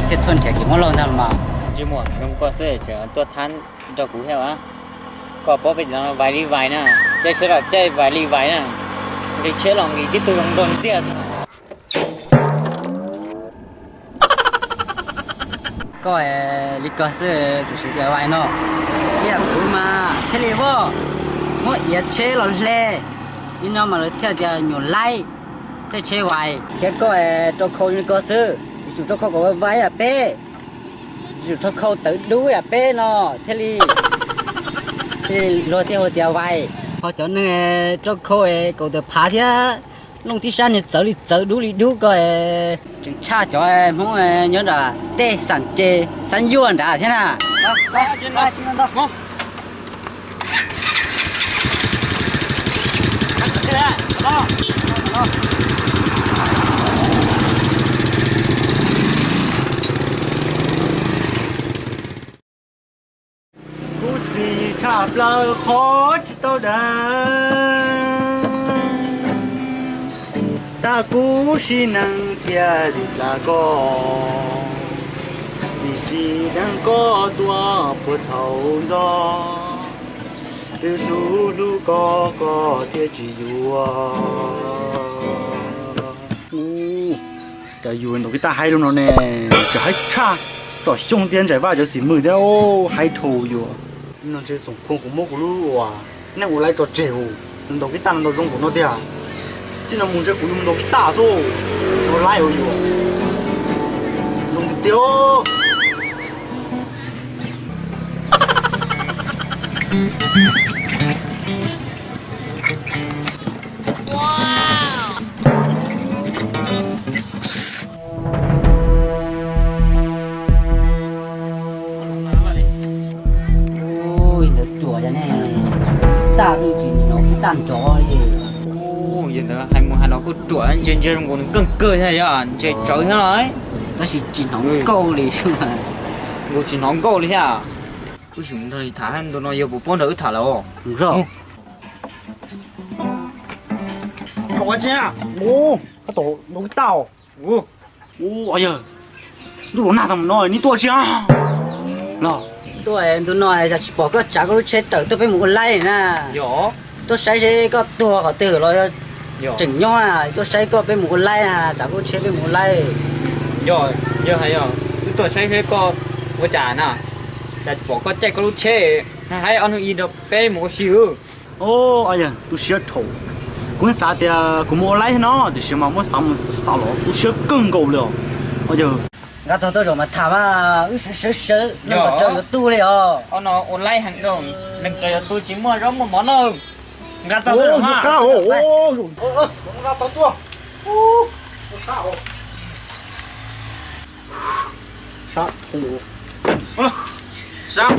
Thiab tuaj nrhiav kev mob laug ntag los mas. Ntsej muag zoo koj xwb tseem tuaj thab nrog kuv thiab as. Koj paub peb cov no vais li vais na, caij tsheb los caij vais li vais na, nqis tsheb los nqis tib tug zoo nraug ntxiag. Koj li koj xwb tsuas siv tias vais no, ib yam kuv mas thiaj li voj muab iav tsheb los hle li no mas lawv thiaj tias nyuam laib tej tsheb vais. Thiab koj rau khau li koj xwb, yuav tsum rau khau kom vais yam peb, yuav tsum rau khau tawv dub yam peb no thiaj li, thiaj li luag thiaj hu tias vais. Ho cov neeg rau khau kaum tawm phav thiab looj tib sab niag txawv li txawv dub li dub ko tseem tshaj cov Hmoob nyob nram tej xam ces xab yuaj nrad thiab na. Kuv xis tshaj plaws qhov tsis tau dag, tab kuv sim neej thiaj li dlha koj, nim tsis deev koj tuaj puag thaum ntxov, twb hlub hlub koj koj thiaj tsis yuav. Cas yus ntaus kiv taj haib lub no ne, tseem haib tshaj, tsom xyoo tias ntsais vaj cov xim mwg thiab haib dhau yus. No ntshe xoom khoo kuv muab kuv lub uas neeg ua laib tso tseg hu, ntaus kiv taj no ntaus zoo npaum no tiag. Txij no mus ntshe kuv yuav mus ntaus kiv taj xwb, tsis ua laib ua yus. Zoo tiag tiag. Ntawd ruam ne, kiv taj twb tsis hnov kiv taj nrov li. Yog ntawd hais mus hais los kuj ruam, ntsia ntsia zoo nkaus nws keej kawg thiab, yog ntsia tsawv thiab los. Tab sis tsis hnov nkauj li. Nkaus tsis hnov nkauj li thiab. Kuv sim nrog tham ntu no yog puas paub nrog wb tham lawm os. Koj ua tsi na? Koj tau ntaus kiv taj. Yawg, ntuj los nag tag mus no nej tuaj tsi los? Tuaj ntu no yog tsis pom koj tsav koj lub tsheb tawm tuaj peb mus ua laib na. Tuaj saib seb koj tuag qhov twg los tseem nyob na, tuaj saib koj peb mus ua laib na, tsav koj lub tsheb peb mus ua laib. Yog, yog hais yog wb tuaj saib seb koj ua cas na, cas tsis pom koj caij koj lub tsheb haib ob hnub ib nrog peb mus ua si. Yawg, tu siab dhau, kuv xav tias kuv mus ua laib no tiam sis mas muab xav mus xav los tu siab kawg nkaus li os. Yawg, nqa tog tuaj zaum mas tham mas wb sawv sawv sawv neeg kom tsaws yuav tu li os. Ob no ua laib heev, neeg tsaws yuav tu tsis muaj zaub muaj mov noj. Nqa tog tuaj zaum mas. Nqa tog tuaj. Sab,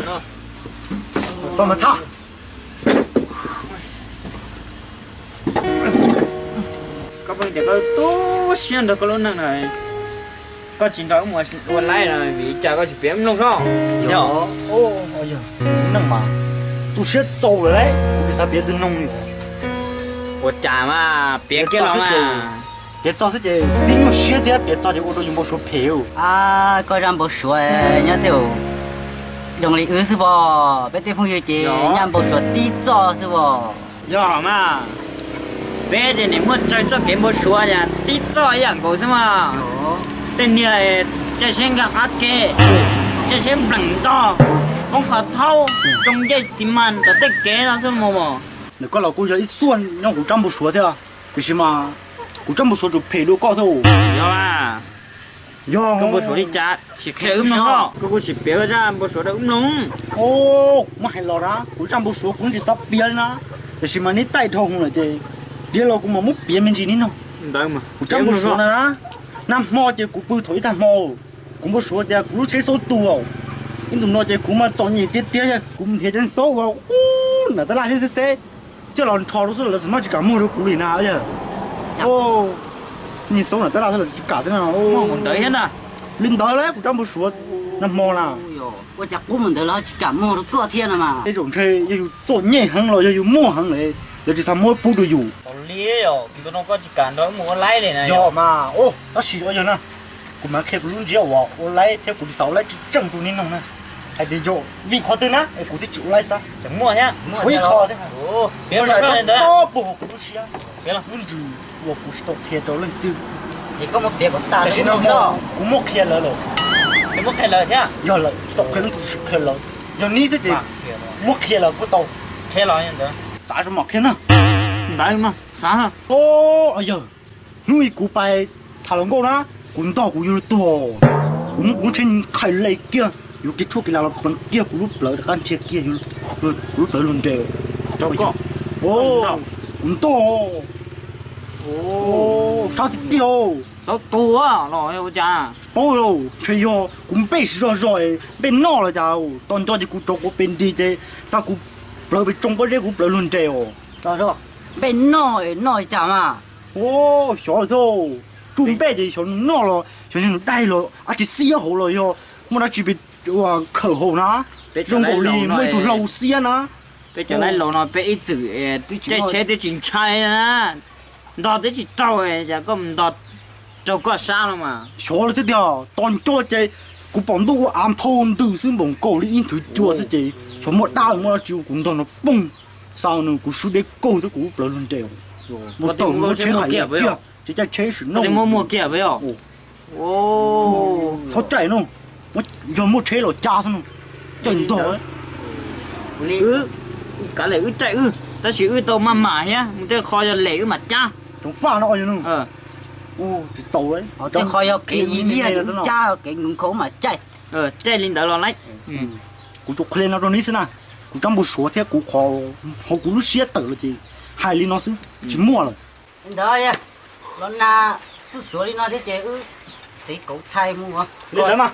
tog mas tham. Koj pheej tias koj tu siab nrog koj lub neej na, koj tsis nrog wb mus ua laib no vim li cas koj tsis piav wb mloog soj? Yog, neej mas tu siab txaus lawm lauj, kuv tsis xav piav tus noog li. Ua cas mas piav kiag los mas. Piav txog xwb ces pib nyuaj siab thiab piav txog ces ua rau yus npau suav phem. Koj zaj npau suav nyob tej zoo li wb xwb pom, peb tej phooj ywg ces nyaj npau suav tib txoj xwb pom. Yog mas, peb ces nim muaj tsawg txoj kev npau suav yam tib txoj ib yam nkaus xwb mas. Tej niag caij tsheb nkag qab ke, caij tsheb npleem ntog, poob qhov thaub, tsoo ncej xi mas tom tej kev no xwb mas. Ntawm koj los kuj yog ib xuaj nyob kuv tsab npau suav thiab, tiam sis mas kuv tsab npau suav tsuas phem dua koj thiab. Yog, yog koj npau suav li cas sim qhia wb mloog, koj kuj sim piav koj zaj npau suav rau wb mloog. Muab hais los na, kuv zaj npau suav kuv tsis xav piav li na, tiam sis mas neb taij dhau hwv lawm ces piav los kuv mam muab piav me ntsis neb no. Kuv tsab npau suav na, nag hmo ces kuv pw thaum ib tag hmo, kuv npau suav tias kuv lub tsheb xauj tu, ib ntus no ces kuv mas txom nyem tiag tiag, kuv nrhiav cov xauj ua ub nram tab laj xwb xwb xwb, coj los nrho rau xwb lawv txawm maj tsis kam muag rau kuv li na yog. Nrhiav xauj nram tab laj xwb lawv tsis kam thiab na. Li ntawd las kuv tsab npau suav nag hmo na. Ua cas qub mus ntawd los tsis kam muag rau koj thiab no mas. Tej zaum ntshe yog yus txom nyem heev los yog yus muaj heev lawm, lawv tsis xav muab pub rau yus. Li, ntu no koj tsis kam nrog wb mus ua laib li na. Yog mas, tab sis ua yog na, Kuv mam qhia kuv lub ntsiab uas ua laib thiab kuv tus xav ua laib tseeb tseeb rau nej mloog na. Hais tias yog vim qhov twg na es kuv thiaj tsis ua laib xwb. Muaj ib qho thiab, zais tob tob puag hauv kuv lub siab, lub ntsws uas kuv tsis tau qhia rau leej twg. Tam sim no kuv muab qhia lawv lawm. Yog lawm, tsis tau qhia leej twg, tsis qhia lawv. Yog neb xwb ces muab qhia lawv kuj tau. Xav zoo mam qhia na. Ntawd, yawg, hnub i kuv pais tham hluas nkauj na, kuv ntog kuv yuav luag tuag. Kuv muab kuv lub tsheb nqhaij le kiag, yuav kev tshuaj kev lam los pleev kiag kuv lub plawv rov qab nrhiav kiag kuv lub plawv luag nres. Kuv ntog, sab tiag tiag. Xaub tu los ua cas? Paub, ntshe yog kuv npej tsis zog zog, npej noj los cas. Tos nco ces kuv rov quav pes nrig ces xa kuv plawv pes tsoo pob zeb kuv plawv luag nres os. Npej noj, noj li cas mas. Xyov thiab, tsuj npej ces xyov noj los xyov nws daig los dab tsi xiab hauv los yog muaj dab tsi pes khawm hauv na. Zoo nkaus li muaj ib tug hlau xiab na. Peb cov laib laus no peb ib txwm caij tsheb twb tsis ntshai na, ntog twb tsis raug, cas koj mus ntog raug koj sab no mas. Xyov li xwb tiag, tos nco ces kuv pom ntuj ua av nphau ntws xwb npaum nkaus li ib nthwv cua xwb ces xyov muaj dab muaj dab tsi kuv ntog no poog, xa nws kuv swb deb kaug thiab kuv lub plawv luag nres. Muaj tawm muaj tsheb hais tiag, tsis caij tsheb sim no muaj muaj kiag peb os. Txhob caij no, yog muaj tsheb los cab xwb no, caij ntog. Kav liam wb caij wb, tab sis wb tau maj mam thiab, mus tej qho yog lem wb mam cab. Tsoov faj no, tsis tau, tej qho yog kev yiag wb cab, kev nkees khaus wb mam caij. Caij li ntawd los lawm. Kuv tsuas qhia li no rau neb xwb na, kuv tsab npau suav thiab kuv qhov hauv kuv lub siab tawm los ces hais li no xwb, tsis muaj lawm. Li ntawd, los nag xub xuav li no thiab ces wb tiv kauv txhais mus.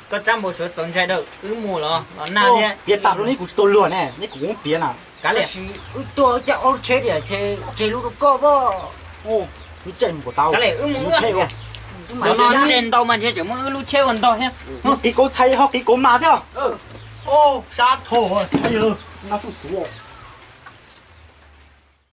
Koj tsab npau suav txaus ntshai dawb, wb mus los los nag thiab. Piav tas rau neb kuv tsis tau luag ne, neb kuv piav na. Tab sis wb tuaj wb caij ob lub tsheb tiam ces tseg lub rau koj pob. Wb caij mus kom tau. Kav liam wb mus wb. Cov no tseg ntau mas ntshe tseem muaj wb lub tsheb ua ntog thiab. Tiv kauv txhais ho tiv kauv mas thiab. Sab dhau, nag xub xuav.